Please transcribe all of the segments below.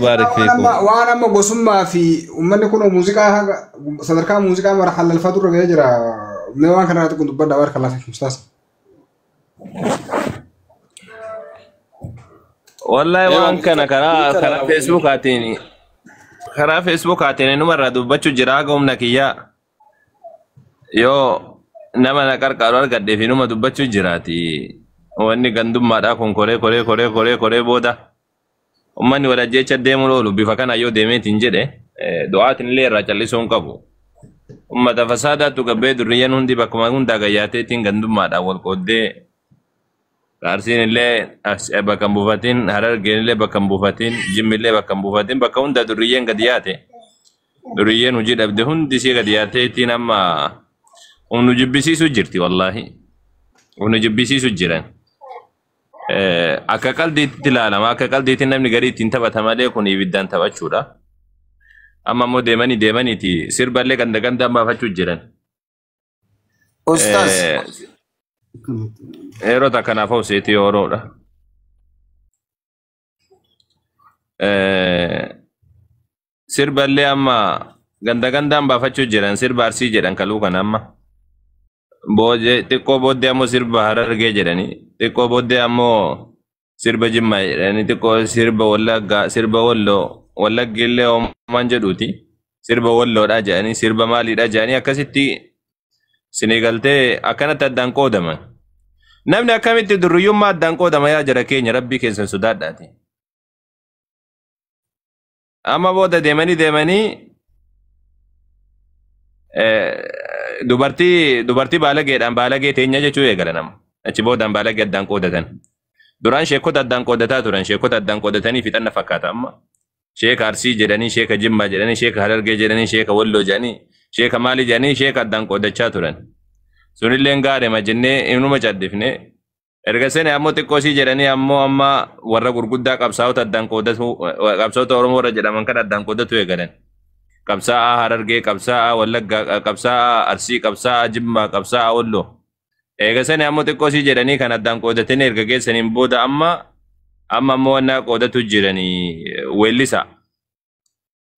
Baarik Waan fiikum. amma waan amma gosummaa fi uummanni kun muuziqaa haga sadarkaa muuziqaa mara halalfatu irra ga'ee jira. Mee waan kana irratti kun dubbadhaa barakallahu fiikum ustaas. Wallahi Ewa waan kana karaa mita karaa la Facebookaatiin karaa Facebookaatiin numarraa dubbachuu jira haga humna kiyyaa yoo nama na qarqaaru argadhee fi numa dubbachuu jiraati. Wanni gandummaadhaa kun koree koree koree koree koree booda ummanni wal ajjeecha deemuun oolu bifa kana yoo deemeetiin jedhe du'aatiin illee irraa callisuu hin qabu. Ummata fasaadaatu gabbee durriyyeen hundi bakkuma hundaa gayyaateetiin gandummaadhaan wal qooddee Arsiin illee bakka hin buufatin, Harargeen illee bakka hin buufatin, Jimmi illee bakka hin buufatin, bakka hunda durriyyeen gadi yaate. Durriyyeen hojii dhabde hundi ishee gadi yaateetiin amma nu jibbisiisu jirti wallaahi. Nu jibbisiisu jiran. Akka qaldiitti ilaalama, akka qaldiitti namni garii ittiin taphata malee kun ibiddaan taphachuudha. Amma immoo deemanii deemaniiti sirballee ganda gandaan baafachuu jiran. Ustaz. Yeroo takkanaaf obseetii yeroodha. Sirballee amma ganda gandaan baafachuu jiran sirba Arsii jedhan kaluu kana amma. Booddee xiqqoo booddee ammoo sirba Harargee jedhanii xiqqoo booddee ammoo sirba Jimmaa jedhanii xiqqoo sirba Wallaggaa sirba Walloo Wallaggi illee homaan jedhuuti sirba Walloodhaa jedhanii sirba maaliidhaa jedhanii akkasitti sinii galtee akkanatti addaan qoodaman. Namni akkamitti durriyyummaa addaan qoodama yaa jara keenya rabbii keessan sodaadhaati. Amma booda deemanii deemanii dubartii dubartii baalageedhaan baalagee teenya jechuu eegalan amma. Achi boodaan baalagee addaan qoodatan. Duraan sheekota addaan qoodataa turan sheekota addaan qoodatanii fixanna fakkaata amma. Sheeka Arsii jedhanii, sheeka Jimmaa jedhanii, sheeka Harargee jedhanii, sheeka Walloo jedhanii, sheeka Maalii jedhanii sheeka addaan qoodachaa turan. Sunilleen gaariima jennee inuma caddifne. Erga sani ammoo xiqqoo isii jedhanii ammoo amma warra gurguddaa qabsaa'ota addaan qoodatu qabsaa'ota Oromoo warra jedhaman kan addaan qoodatu eegalan. Qabsaa'aa Harargee, qabsaa'aa Wallaggaa, qabsaa'aa Arsii, qabsaa'aa Jimmaa, qabsaa'aa Walloo. Eega sani ammoo xiqqoo isii jedhanii kan addaan qoodatanii erga geessaniin booda amma amma ammoo wannaa qoodatu jiranii weellisaa.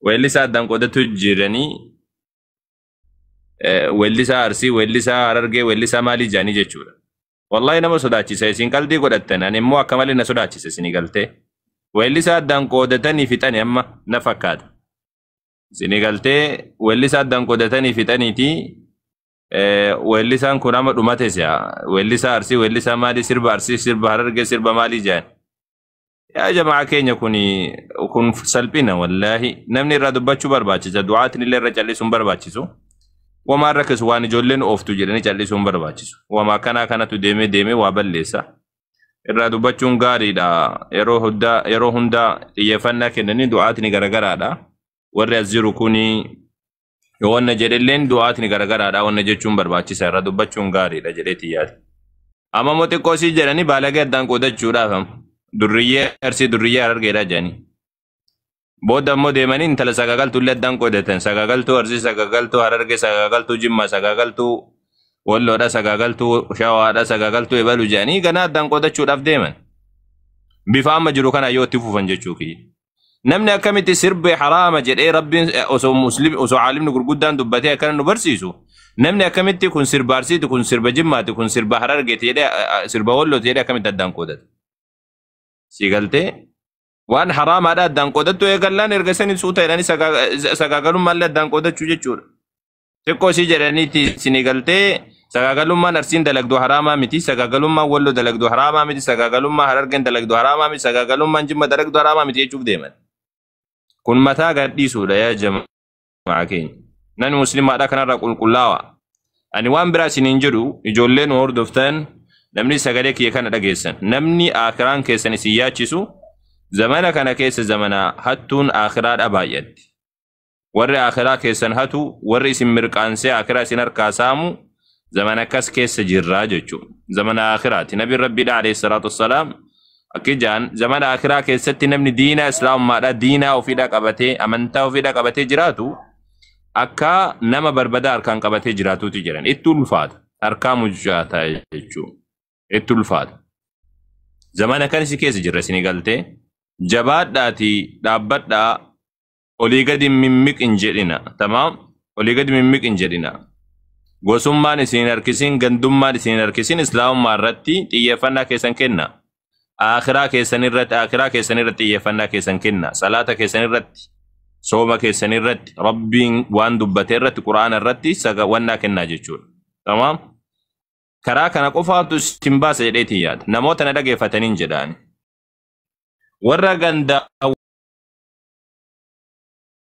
Weellisaa addaan qoodatu jiranii weellisaa Arsii, weellisaa Harargee, weellisaa maalii jedhanii jechuudha. Wallahi nama sodaachisa isin qalbii godhattan ani immoo akka malee na sodaachisa isinii galtee. Weellisaa addaan qoodatanii fixani amma na fakkaata. Isinii galtee weellisaa addaan qoodatanii fixaniiti weellisaan kun amma dhumate si'a. Weellisaa Arsii, weellisaa maalii, sirba Arsii, sirba Harargee, sirba maalii jedhan. Yaa jamaa keenya kun salphina wallaahi. Namni irraa dubbachuu barbaachisa. Du'aatiin illee irra callisuun barbaachisu. Wamaa rakkisu waan ijoolleen ooftu jedhanii callisuun barbaachisu. Wamaa kanaa kanatu deemee deemee waa balleessa. Irraa dubbachuun gaariidha. Yeroo hundaa xiyyeeffannaa kennanii du'aatni garagaraadha. Warri as jiru kuni yoo wanna jedhelleen du'aatni garagaraadha. Wanna jechuun barbaachisa. Irraa dubbachuun gaariidha jedhee xiyyaate. Amma immoo xiqqoo isii jedhanii baalagee addaan qoodachuudhaaf amma. Durriyyee Arsii durriyyee Harargeedha jedhanii. Booda immoo deemanii intala sagaagaltuu illee addaan qoodatan. Sagaagaltuu Arsii, sagaagaltuu Harargee, sagaagaltuu Jimmaa, sagaagaltuu Walloodha, sagaagaltuu Shawaadha, sagaagaltuu Ebaluu jedhanii ganaa addaan qoodachuudhaaf deeman. Bifa amma jiru kana yoo itti fufan jechuu kiyya. Namni akkamitti sirbe haraama jedhee rabbiin osoo muslim osoo aalimni gurguddaan dubbatee akkana nu barsiisu. Namni akkamitti kun sirba Arsiiti, kun sirba Jimmaati, kun sirba Harargeeti jedhee sirba Wallooti jedhee akkamitti addaan qoodata. Si galtee waan haraamaadha addaan qoodattu eegallaan erga sanii suuta jedhanii sagaagalummaa addaan qoodachuu jechuudha. Xiqqoo isii jedhaniiti isinii galtee sagaagalummaan Arsiin dalagdu haraamaa miti, sagaagalummaan Walloo dalagdu haraamaa miti, sagaagalummaan Harargeen dalagdu haraamaa miti, sagaagalummaan Jimma dalagdu haraamaa miti jechuuf deeman. Kun mataa gadhiisuudha yaa jamaa keenya. Namni musliimaadha kanarraa qulqullaawaa. Ani waan biraa isiniin jedhu ijoolleen nu hordoftan namni sagalee kiyya kana dhageessan namni akiraan keessan isin yaachisu zamana kana keessa zamana hattuun akiraadha baay'atti. Warri akiraa keessan hatu warri isin mirqaansee akiraa isin harkaa saamu zamana akkas keessa jirraa jechuudha. Zamana akiraati. Nabiin Rabbiidha alayhi salaatu wassalaam akki jaan zamana akiraa keessatti namni diinaa islaamummaadha diinaa ofiidha qabatee amantaa ofiidha qabatee jiraatu akka nama barbada harkaan qabatee jiraatuuti jedhan. Itti ulfaata. Harkaa mujaata jechuudha. Itti ulfaata. Zamana kan isi keessa jirra isinii galtee. Jabaadhaatii dhaabbadhaa, olii gadi mimmiq hin jedhina. Tamaam, olii gadi mimmiq hin jedhina. Gosummaan isin hin harkisin, gandummaan isin hin harkisin, islaamummaa irratti xiyyeeffannaa keessan kenna. Akhiraa keessan irratti, akhiraa keessan irratti xiyyeeffannaa keessan kenna. Salaata keessan irratti, sooma keessan irratti, Rabbiin waan dubbate irratti, Qur'aana irratti wannaa kennaa jechuudha. Tamaam? Karaa kana qofaatu isin baasa jedheetiin yaada. Namoota na dhageeffataniin jedhaani. Warra gandaa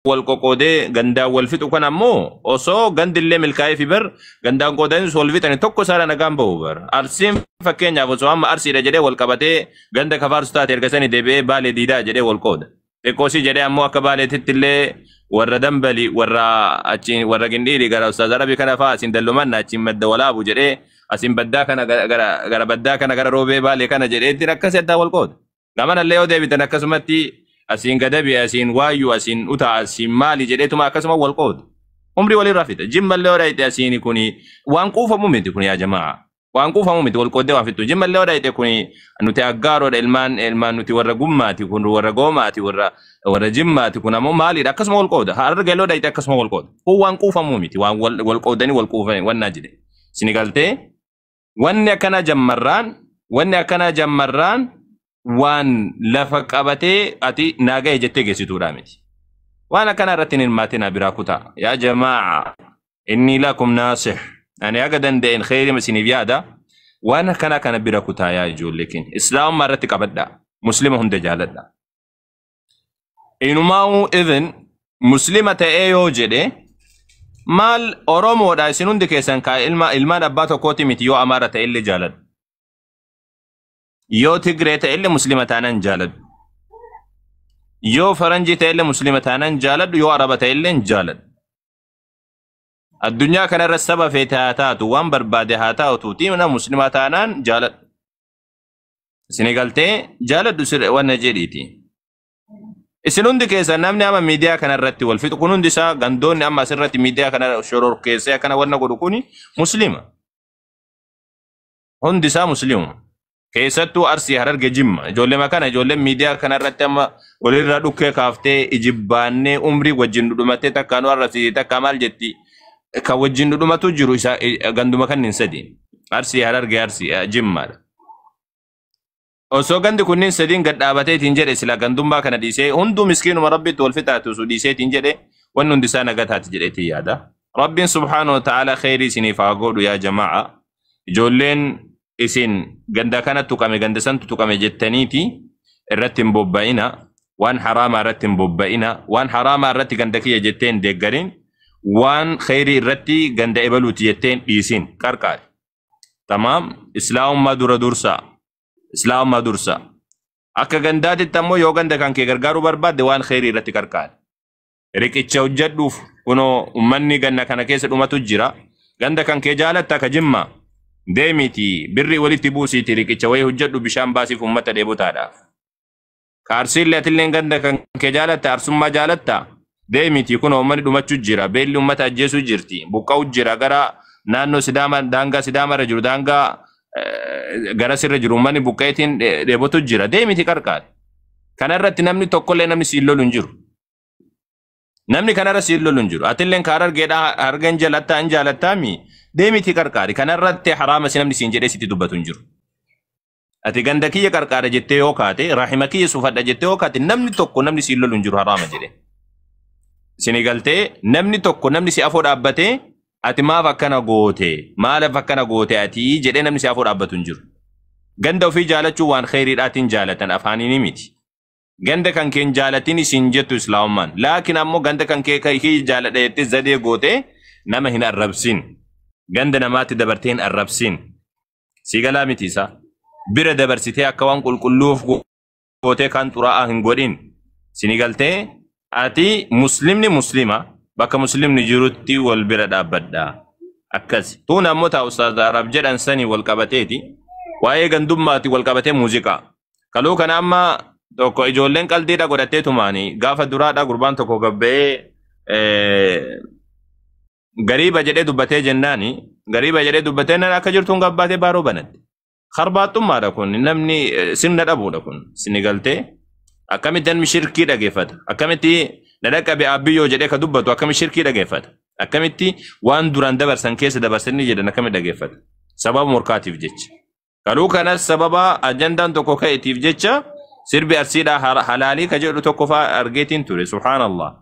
wal qoqqoodee gandaan wal fixu kan ammoo osoo gandillee milkaa'ee fi bar gandaan qoodanii wal fixani tokko isaadha nagaan bahu bar. Arsiin fakkeenyaaf osoo amma arsiidha jedhee wal qabatee ganda kafaarsu taate erga sanii deebi'ee baalee diidaa jedhee wal qooda. Xiqqoosii jedhee ammoo akka baaleetitti illee warra dambali, warra achiin, warra gindhiiri gara Ustaaz Arabii kana fa'aa asiin dallumanna, achiin madda walaabu jedhee, asiin baddaa kana gara baddaa kana gara roobee baalee kana jedheetiin akkasii addaa wal qooda. Gamanallee yoo deebitan akkasumatti asiin gadabi, asiin waayyuu, asiin utaa, asiin maali jedheetuma akkasuma wal qooda. Umrii walirraa fixa. Jimmallee yoo dhayite asiin kuni waan quufamu miti kun yaa jamaa. Waan quufamu miti wal qooddee waan fixu. Jimmallee yoo dhayite kuni nuti aggaaroodha, ilmaan nuti warra gummaati, kun warra goomaati, warra jimmaati, kun ammoo maaliidha, akkasuma wal qooda. Harargee yoo dhayite akkasuma wal qooda. Kun waan quufamu miti, waan wal qoodanii wal quufanii wannaa jedhe. Sini galtee wanni akkanaa jammarraan waan lafa qabatee ati naa ga'e jettee geessituudha miti. Waan akkanaa irratti hin hirmaatina, biraa kutaa. Yaa jamaa, inni lakum naasih. Ani haga danda'een kheyri isiniif yaada. Waan akkanaa kana bira kutaa yaa ijoollee keenya. Islaamummaa irratti qabadhaa. Muslima hunda jaaladhaa. Inumaa'uu even muslima ta'ee yoo jedhe maal Oromoodha, isin hundi keessan kaa ilma ilmaan abbaa tokkooti miti, yoo Amaara ta'e illee jaaladhu. Yoo Tigree ta'e illee muslima taanaan jaaladhu. Yoo Faranjii ta'e illee muslima taanaan jaaladhu. Yoo Araba ta'e illee jaaladhu. Addunyaa kanarra saba feete haa taatu, waan barbaade haa taatuuti, nama muslima taanaan jaaladhu. Isin galtee jaaladhu sirre wanna jedhiiti. Isin hundi keessan namni amma miidiyaa kanarratti wal fixu kun hundi isaa, gandoonni amma asirratti miidiyaa kana shororkeessee akkana wanna godhu kuni muslima. Hundi isaa muslimuma. Keessattuu Arsii, Hararge, Jimma. Ijoollee kana, ijoolleen miidiyaa kanarratti amma walirraa dhukkee kaaftee ijibbaannee umrii wajjin dhudhumattee takkaa nu arrabsiiti takkaa maal jetti, kan wajjin dhudhumatu jiru isa ganduma kanneen sadi. Arsii, Hararge, Arsii Jimmaadha. Osoo gandi kunniin sadiin gad dhaabateetiin jedhe sila gandummaa kana dhiisee hunduu miskiinuma Rabbitti wal fixaatu osoo dhiiseetiin jedhe wanni hundi isaa nagaa taati jedheetiin yaada. Rabbiin subhaanahu wa ta'ala kheyrii isiniif haa godhu yaa jamaa. Ijoolleen isin ganda kana tuqame, ganda santu tuqame jettaniiti irratti hin bobba'ina. Waan haraamaa irratti hin bobba'ina. Waan haraamaa irratti ganda kiyya jettee hin deeggarin. Waan kheyrii irratti ganda ebaluuti jettee hin dhiisin, qarqaari. Tamaam, islaamummaa dura dursaa. Islaamummaa dursa. Akka gandaatitti ammoo yoo ganda kan kee gargaaruu barbaadde waan kheyrii irratti qarqaari. Riqicha hojjedhuuf, kunoo ummanni ganna kana keessa dhumatu jira. Ganda kan kee jaalatta ka Jimma. Deemiti birrii walitti buusiiti riqicha wayii hojjedhu, bishaan baasiif uummata dheebotaadhaaf. Ka Arsiillee atilleen ganda kan kee jaalatta, arsummaa jaalatta. Deemiti kunoo uummanni dhumachuu jira. Beelli uummata ajjeesuu jirti. Buqqa'u jira gara naannoo Sidaama, daangaa Sidaama irra jiru, daangaa gara sirra jiru uummanni buqqeetiin dheebotu jira. Deemiti qarqaari. Kana irratti namni tokkollee namni siin lolu hin jiru. Namni kanarra siin lolu hin jiru. Atilleen ka Harargeedhaa hargan jalattaa hin jaalattaami, deemiti qarqaari. Kanarratti haraama si namni siin jedhee sitti dubbatu hin jiru. Ati ganda kiyya qarqaara jettee yoo kaate, rahima kiyya sufadha jettee yoo kaate, namni tokko namni siin lolu hin jiru haraama jedhee. Isin galtee namni tokko namni si afoo dhaabbatee ati maaf akkana goote, maaliif akkana goote ati jedhee namni si afoo dhaabbatu hin jiru. Ganda ofii jaalachuu waan kheyriidhaatiin jaalatan, afaaniin miti. Ganda kan keen jaalatin isin jettu islaamummaan. Laakiin ammoo ganda kan kee kiyya jaaladha jettee zadee goote nama hin arrabsin. Ganda namaatti dabartee hin arrabsin. Si galaa miti isaa. Bira dabarsitee akka waan qulqulluuf gootee kan xuraa'aa hin godhin. Sini galtee ati muslimni muslima bakka muslimni jirutti wal bira dhaabbadha. Akkas. Tuun ammoo taa Ustaaz Arab jedhan sanii wal qabateeti. Waa'ee gandummaati wal qabatee muuziqaa. Kaluu kana amma tokko ijoolleen qaldiidha godhattee tumaani gaafa duraadha gurbaan tokko gabba'ee gariiba jedhee dubbatee jennaani, gariiba jedhee dubbatee nan akka jirtuun gabbaatee baaroo banatte. Karbaaxummaadha kun, namni sirna dhabuudha kun, sini galtee. Akkamitti namni shirkii dhageeffata? Akkamitti na dhaqqabe abbiyyoo jedhee ka dubbatu akkamitti shirkii dhageeffata? Akkamitti waan duraan dabarsan keessa dabarsanii jedhan akkamitti dhageeffata? Sababa morkaatiif jecha. Kaluu kanas sababa ajandaan tokko ka'eetiif jecha sirbi Arsiidhaa halaalii ka jedhu tokko fa'aa argeetiin ture. Subhaanallah.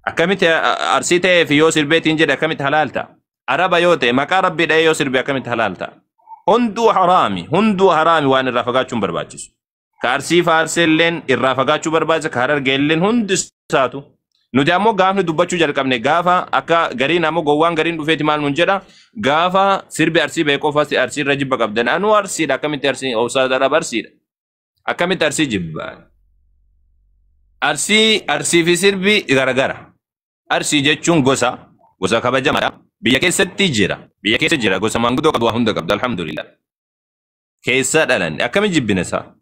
Akkamitti Arsii ta'eef yoo sirbeetiin jedhe akkamitti halaal ta'a? Araba yoo ta'e maqaa Rabbii dha'ee yoo sirbe akkamitti halaal ta'a? Hunduu haraami. Hunduu haraami waan irraa fagaachuun barbaachisu. Ka Arsii faarseelleen irraa fagaachuu barbaachisa. Ka Harargeelleen hundi isaatu. Nuti ammoo gaafni dubbachuu jalqabne gaafa akka gariin ammoo gowwaan gariin dhufeeti maal nuun jedha gaafa sirbi Arsii ba'e qofa Arsii irra jibba qabdan. Anuu Arsiidha akkamitti Arsii obsaa darab Arsiidha. Akkamitti Arsii jibba? Arsii Arsii fi sirbi garagara. Arsii jechuun gosa gosa kabajamaadha. Biyya keessatti jira. Biyya keessa jira gosa maanguddoo qabdu waa hunda qabdu alhamdulillah. Keessa dhalan akkami jibbina isaa?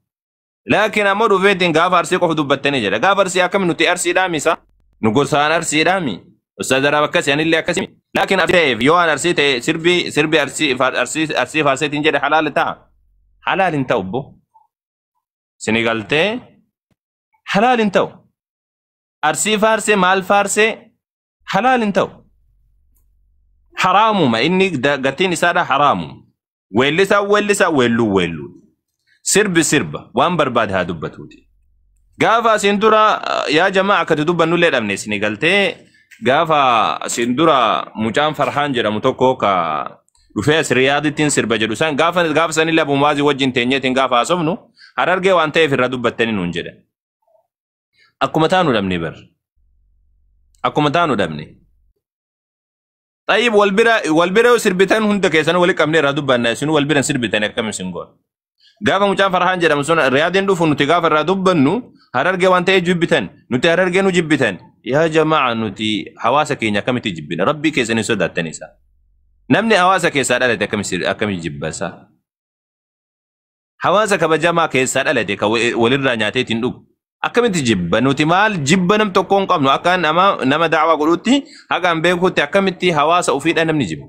Laakiin ammoo dhufeetiin gaafa Arsii qofa dubbattanii jedha. Gaafa Arsii akkami nuti Arsiidhaa misa? Nu gosaan Arsiidhaa mi? Ustaaz Araab akkasii anillee akkasii. Laakiin Arsii ta'eef yoo an Arsii ta'e sirbi sirbi Arsii Arsii Arsii faarseetiin jedhe halaal ta'a. Halaal hin ta'u obbo. Sini galtee halaal hin ta'u. Arsii faarsee maal faarsee halaal hin ta'u. Haraamuma inni gatiin isaadha haraamuma. Weellisaa weellisaa weelluu weelluu. Sirbi sirba waan barbaade haa dubbatuuti. Gaafa asiin dura yaa jamaa akkati dubbannullee dhabne isin galtee gaafa asiin dura mucaan Farhaan jedhamu tokko ka dhufee as Riyaadittiin sirba jedhu san gaafa gaafa sanillee Abu Muwaazii wajjin teenyeetiin gaafa haasofnu Harargee waan ta'eef irraa dubbattanii nuun jedhe. Akkuma taanu dhabne bar. Akkuma taanu dhabne. Tayyib wal bira yoo sirbitan hunda keessan wali qabnee irraa dubbanna isin wal bira sirbitan akkam isin goon. Gaafa mucaan Farhaan jedhamu sun Riyaadiin dhufu nuti gaafa irraa dubbannu Harargee waan ta'eef jibbitan nuti Harargee nu jibbitan yaa jamaa nuti hawaasa keenya akkamitti jibbina Rabbii keessan hin sodaattan isa. Namni hawaasa keessaa dhalate akkamitti jibba isaa? Hawaasa kabajamaa keessaa dhalate kan walirraa nyaatee ittiin dhugu akkamitti jibba nuti maal jibba nam tokko hin qabnu akka nama da'awaa godhutti haqa hin beekutti akkamitti hawaasa ofiidha namni jibba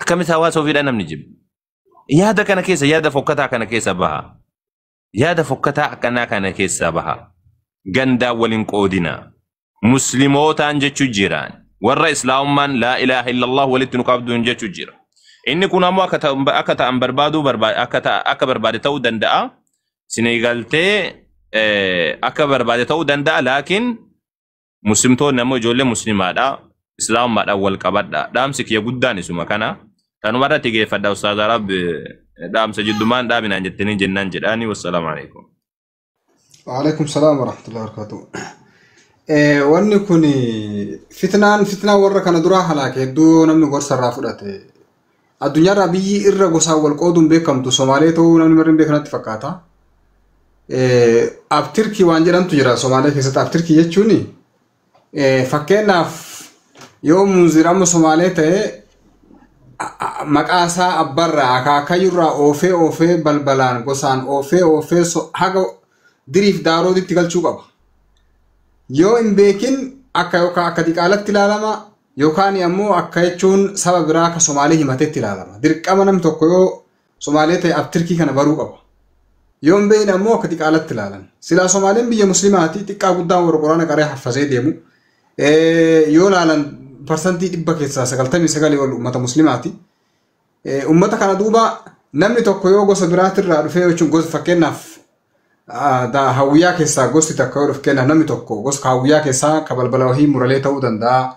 akkamitti hawaasa ofiidha namni jibba. Yaada kana keessa yaada fokkataa kana keessa baha. Yaada fokkataa akkanaa kana keessa baha. Gandaa waliin qoodina. Muslimootaan jechuu jiraan. Warra Islaamummaan laa ilaaha illallah walitti nu qabduun jechuu jira. Inni kun ammoo akka ta'an barbaaduu akka barbaade ta'uu danda'a. Sinii galtee akka barbaade ta'uu danda'a laakiin muslimtoonni ammoo ijoollee muslimaadha. Islaamummaadhaan wal qabadha. Dhaamsi kiyya guddaan isuma kana. Kanuma irratti geeffadha Ustaaz Arab dhaamsa jiddumaan dhaabinaan jettanii jennaan jedhaani wassalaamu alaikum. Waalaikum salaam warahmatullahi wabarakatuh. Wanni kun fitnaan warra kana duraa halaake hedduu namni gorsa irraa fudhate. Addunyaarraa biyyi irra gosaan wal qooduun beekamtu Somaalee ta'uu namni marri hin beekanatti fakkaata. Abtirkii waan jedhamtu jira Somaalee keessatti. Abtirkii jechuun fakkeenyaaf yoo Munzir amma Somaalee ta'e maqaa isaa abbarraa akaakayyurraa oofee oofee balbalaan gosaan oofee oofee haga diriif daarootitti galchuu qaba. Yoo hin beekin akka yookaan akka diqaalatti ilaalama yookaan ammoo akka jechuun saba biraa akka Somaalee himatetti ilaalama. Dirqama namni tokko yoo Somaalee ta'e abtirkii kana baruu qaba. Yoo hin beekne ammoo akka diqaalatti ilaalan. Silaa Somaaleen biyya musliimaati xiqqaa guddaan warra quraana qaree haffazee deemu. Yoo ilaalan 100% keessaa 99 ol uummata musliimaati. Uummata kana duuba namni tokko yoo gosa biraatirraa dhufee jechuun gosa fakkeenyaaf hawwiyaa keessaa gosti takka yoo dhufe kennaaf namni tokko gosa hawwiyaa keessaa ka balbala wahii muralee ta'uu danda'a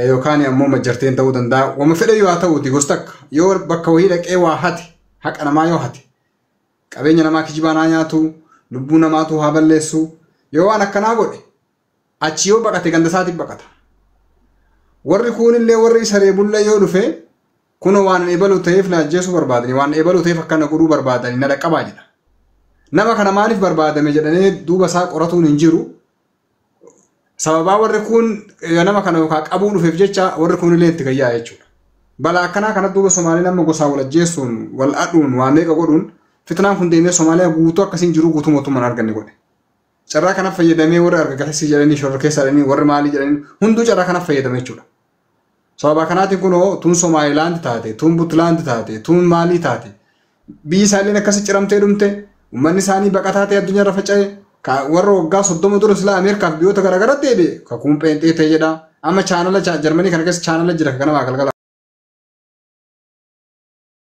yookaan ammoo majjarteen ta'uu danda'a. Wama fedhe yoo haa ta'uuti gosti takka yoo bakka wahii dhaqee waa hate haqa namaa yoo hate qabeenya namaa kijibaa naa nyaatu lubbuu namaatu haa balleessu yoo waan akkanaa godhe achi yoo baqate ganda isaatiif baqata. Warri kuunillee warri isa reebullee yoo dhufe kunoo waan eebaluu ta'eef na ajjeesuu barbaadani waan eebaluu ta'eef akkana godhuu barbaadani na dhaqqabaa jedha. Nama kana maaliif barbaadame jedhanii duuba isaa qoratuun hin jiru. Sababaa warri kun nama kana yookaan qabuu dhufeef jecha warri kunillee itti gayyaa jechuudha. Balaa akkanaa kana duuba Somaaleen amma gosaa wal ajjeesuun wal adhuun waa meeqa godhuun fitnaan kun deemee Somaaliyaa guutuu akkasiin jiru guutuu mootummaan arganne godhe. Carraa kana fayyadamee warri argaggeessii jedhanii shorra keessa jedhanii warri maalii jedhanii hunduu carraa kana fayyadame jechuudha. Sababa kanaatiin kunoo tun Somaalilaand taate, tun Buntlaand taate, tun maalii taate biyyi isaalleen akkasi ciramtee dhumte uummanni isaanii baqataa ta'e addunyaarra faca'e Ka warra waggaa 30 dura silaa Ameerikaaf biyyoota garaagaraa deebi'e kakuun pheenxee ta'e jedha. Amma chaanala Jarmanii kana keessa chaanala jira ka ganamaa galgala.